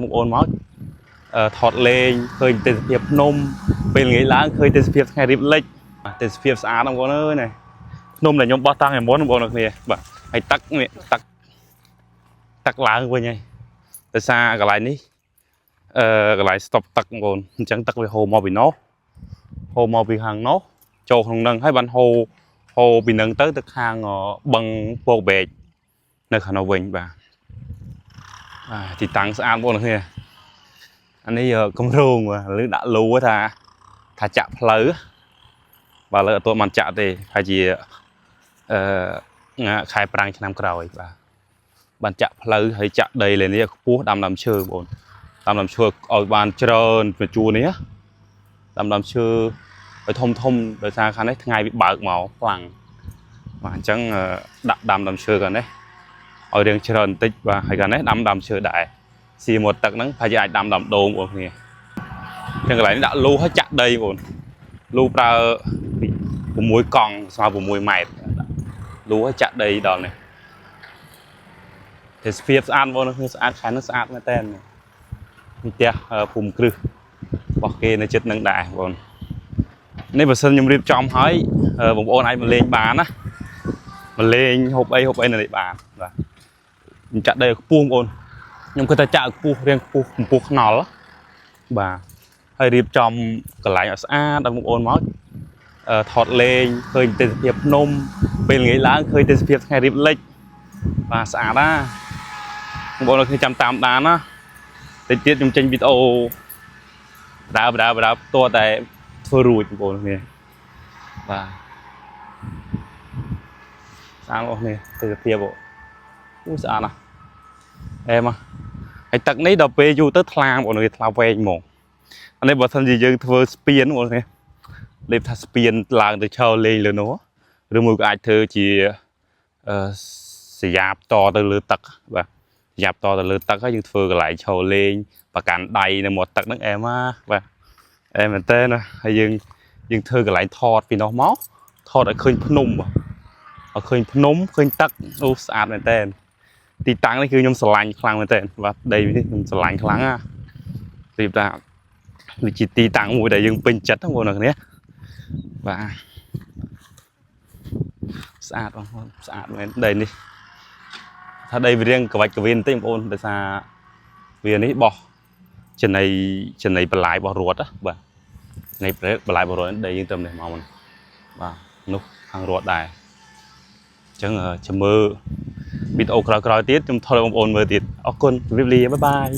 បងប្អូនមកថតលេងឃើញទេសភាពភ្នំពេលល្ងាចឡើងឃើញទេសភាពថ្ងៃរៀបលិចបាទទេសភាពស្អាតបងប្អូនអើយនេះភ្នំដែលខ្ញុំបោះតាំងពីមុនបងប្អូនអរគ្នាបាទហើយទឹកនេះទឹកទឹកឡើងវិញហើយដោយសារកន្លែងនេះកន្លែងស្តុបទឹកបងប្អូនអញ្ចឹងទឹកវាហូរមកពីនោះហូរមកពីខាងនោះចូលក្នុងនឹងហើយបានហូរហូរពីនឹងទៅទៅខាងបឹងពោកបែកនៅខាងនោះវិញបាទបាទទីតាំងស្អាតបងប្អូនអរគ្នាអានេះកម្រងបាទឬដាក់លូថាថាចាក់ផ្លូវបាទលើអត់ទាន់បានចាក់ទេប្រហែលជាអឺខែប្រាំងឆ្នាំក្រោយបាទបានចាក់ផ្លូវហើយចាក់ដីលើនេះខ្ពស់ដាំដើមឈើបងប្អូនដាំដើមឈើឲ្យបានច្រើនមួយជួរនេះដាំដើមឈើឲ្យធំធំដោយសារខាងនេះថ្ងៃវាបើកមកខ្លាំងបាទអញ្ចឹងដាក់ដាំដើមឈើខាងនេះឲ្យរៀងច្រើនបន្តិចបាទហើយខាងនេះដាំដើមឈើដែរស៊ីមាត់ទឹកហ្នឹងប្រហែលជាអាចដាំដើមដូងបងប្អូនគ្នាអញ្ចឹងកន្លែងនេះដាក់លូហើយចាក់ដីបងប្អូនលូប្រើ6កង់ស្មើ6ម៉ែត្រលូហើយចាក់ដីដល់នេះទេសភាពស្អាតបងប្អូនគ្នាស្អាតខែនេះស្អាតមែនតើនេះផ្ទះភូមិគ្រឹះរបស់គេនៅចិត្តនឹងដែរបងប្អូននេះបើសិនខ្ញុំរៀបចំហើយបងប្អូនអាចមកលេងបានណាមកលេងហូបអីហូបអីនៅនេះបានបាទខ្ញុំចាក់ដីឲ្យខ្ពស់បងប្អូនខ្ញុំគិតថាចាក់ឲ្យខ្ពស់រៀងខ្ពស់កម្ពស់ខ្នល់បាទហើយរៀបចំកន្លែងឲ្យស្អាតដល់បងប្អូនមកថតលេងឃើញទេសភាពភ្នំពេលល្ងាចឡើងឃើញទេសភាពថ្ងៃរៀបលិចបាទស្អាតណាបងប្អូនគ្នាចាំតាមដានណាតិចទៀតខ្ញុំចេញវីដេអូដើបដើបដើបតតែធ្វើរួចបងប្អូនគ្នាបាទស្អាតបងប្អូនគ្នាទេសភាពអូស្អាតណាស់អែមកហើយទឹកនេះដល់ពេលយូរទៅថ្លាបងប្អូនគ្នាថ្លាវែងហ្មងអានេះបើសិនជាយើងធ្វើស្ពានបងប្អូនគ្នាលេបថាស្ពានឡើងទៅឈរលេងលើនោះឬមួយក៏អាចធ្វើជាអឺសយ៉ាបតទៅលើទឹកបាទសយ៉ាបតទៅលើទឹកហើយយើងធ្វើកន្លែងឈរលេងប្រកាន់ដៃនៅមាត់ទឹកហ្នឹងអែមណាបាទអែមមែនតើណាហើយយើងយើងធ្វើកន្លែងថតពីនោះមកថតឲ្យឃើញភ្នំបាទឲ្យឃើញភ្នំឃើញទឹកអូស្អាតមែនតើទីតាំងនេះគឺខ្ញុំស្រឡាញ់ខ្លាំងមែនតើបាទដីនេះខ្ញុំស្រឡាញ់ខ្លាំងណារៀបថាវាជាទីតាំងមួយដែលយើងពេញចិត្តហ្នឹងបងប្អូនគ្នាបាទស្អាតបងប្អូនស្អាតមែនដីនេះថាដីវារៀងកវាច់កវៀនបន្តិចបងប្អូនដោយសារវានេះបោះចំណីចំណីបន្លាយរបស់រដ្ឋណាបាទចំណីបន្លាយរបស់រដ្ឋដីយើងទៅនេះមកមិនបាទនោះខាងរដ្ឋដែរអញ្ចឹងចាំមើលវីដេអូក្រោយៗទៀតខ្ញុំថតឲ្យបងប្អូនមើលទៀតអរគុណជម្រាបលាbye bye.